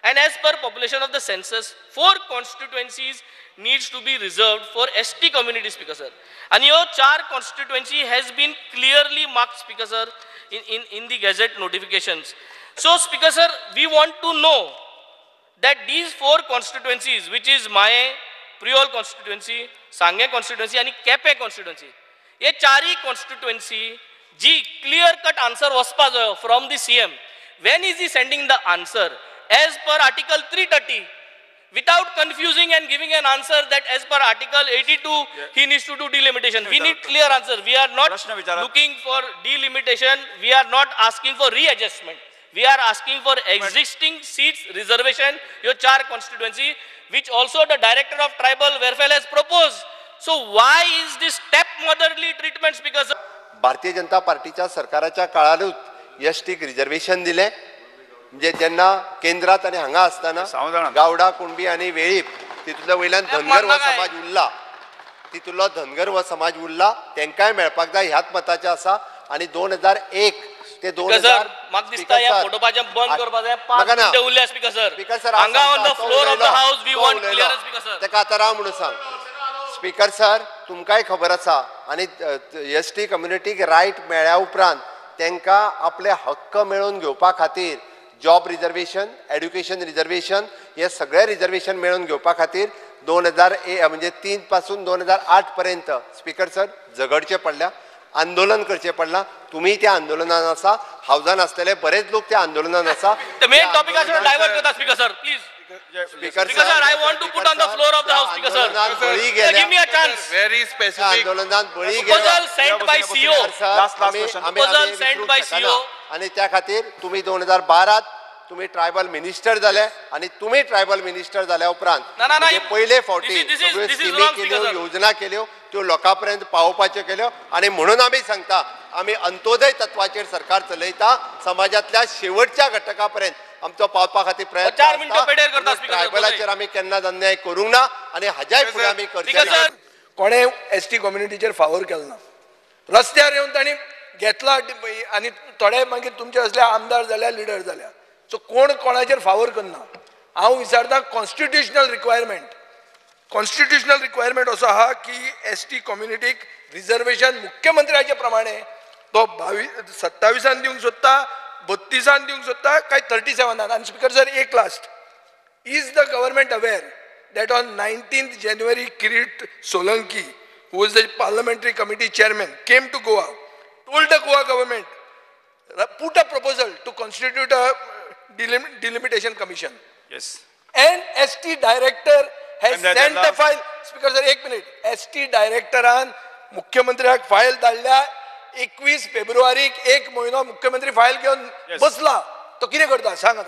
And as per population of the census, 4 constituencies needs to be reserved for ST community, Speaker sir. And your 4 constituency has been clearly marked, Speaker sir, in the gazette notifications. So, Speaker sir, we want to know that these 4 constituencies, which is Maye, Priol constituency, Sange constituency and Kepe constituency, ye 4 constituency ji clear cut answer वचपा जायो from the CM. When is he sending the answer? As per Article 330, without confusing and giving an answer that as per Article 82, yeah, he needs to do delimitation. We need clear answer. We are not looking for delimitation. We are not asking for readjustment. We are asking for existing seats reservation, your 4 constituency, which also the Director of Tribal Welfare has proposed. So why is this stepmotherly treatment? Because Bharatiya Janata पार्टीच्या सरकाराच्या काळारूच एसटीक reservation दिलें. म्हणजे जेन्ना केंद्रात आनी हांगा आसतना गावडा, कुणबी आनी वेळीप तितूंतल्या वयल्यान धनगर हो समाज उरला, तितूंतलो धनगर हो समाज उरला, तेंकांय मेळपाक जाय ह्याच मताचें आसा. आनी 2001 ते 2000 तेका आतां राव म्हणून सांग. स्पीकर सर, तुमकांय खबर आसा आनी एसटी कम्युनिटीक रायट मेळ्ळ्या उपरांत तेंकां आपले हक्क मेळोवन घेवपा खातीर जॉब रिजर्वेशन, एड्युकेशन रिजर्वेशन हे सगळे रिजर्वेशन मेळोवन घेवपा खातीर 2001 म्हणजे 3 पासून 2008 पर्यंत स्पीकर सर झगडचें पडल्या, आंदोलन करचें पडलां. तुमी त्या आंदोलनान आसा, हावजान आसलेले बरेच लोक त्या आंदोलनान आसा. मेन टॉपिक डायवर्ट करता speaker sir, please. Speaker sir, I want to put on the floor of the house, Speaker sir. Give me a chance. Very specific. आंदोलनान बळी गेले. Proposal sent by CO. Proposal sent by CO. आनी त्या खातीर तुमी 2012 तुमी tribal minister जाले आनी तुमी ट्रायबल मिनिस्टर जाल्या उपरांत पयले फावटी सगळ्यो स्किमी केल्यो, योजना केल्यो, त्यो लोकां पर्यंत पावोवपाच्यो केल्यो. आनी म्हणून आमी सांगता, आमी अंत्योदय तत्वाचेर सरकार चलयता, समाजांतल्या शेवटच्या घटका पर्यंत आमचो पावपा खातीर प्रयत्न. ट्रायबलाचेर आमी केन्नाच अन्याय करूंक ना आनी हाज्याय फुडें आमी करचे. कोणें एसटी कम्युनिटीचेर फावोर केलो ना, रस्त्यार येवन तांणी घेतला आनी थोडे मागीर तुमचे असले आमदार जाल्या, लिडर जाल्या. सो कोण कोणाचेर फावोर करना. हांव विचारता कॉन्स्टिट्युशनल रिक्वायरमेंट, कॉन्स्टिट्युशनल रिक्वायरमेंट असो आहा की एसटी कम्युनिटीक रिजर्वेशन मुख्यमंत्र्याचे प्रमाणे तो 27 दिवंक सोदता, 32 दिवंक सोदता काय 37. आनी स्पीकर सर एक last, is the government aware that on 19th January Kirit Solanki, who is the parliamentary committee chairman, came to Goa, told the Goa government, put a proposal to constitute a delimitation commission. Yes. And ST director has sent the file. Speaker sir, एक minute. ST directoran मुख्यमंत्र्याक file धाडल्या 21 फेब्रुवारीक. एक म्हयनो मुख्यमंत्री file घेवन बसला, तो कितें करता सांग.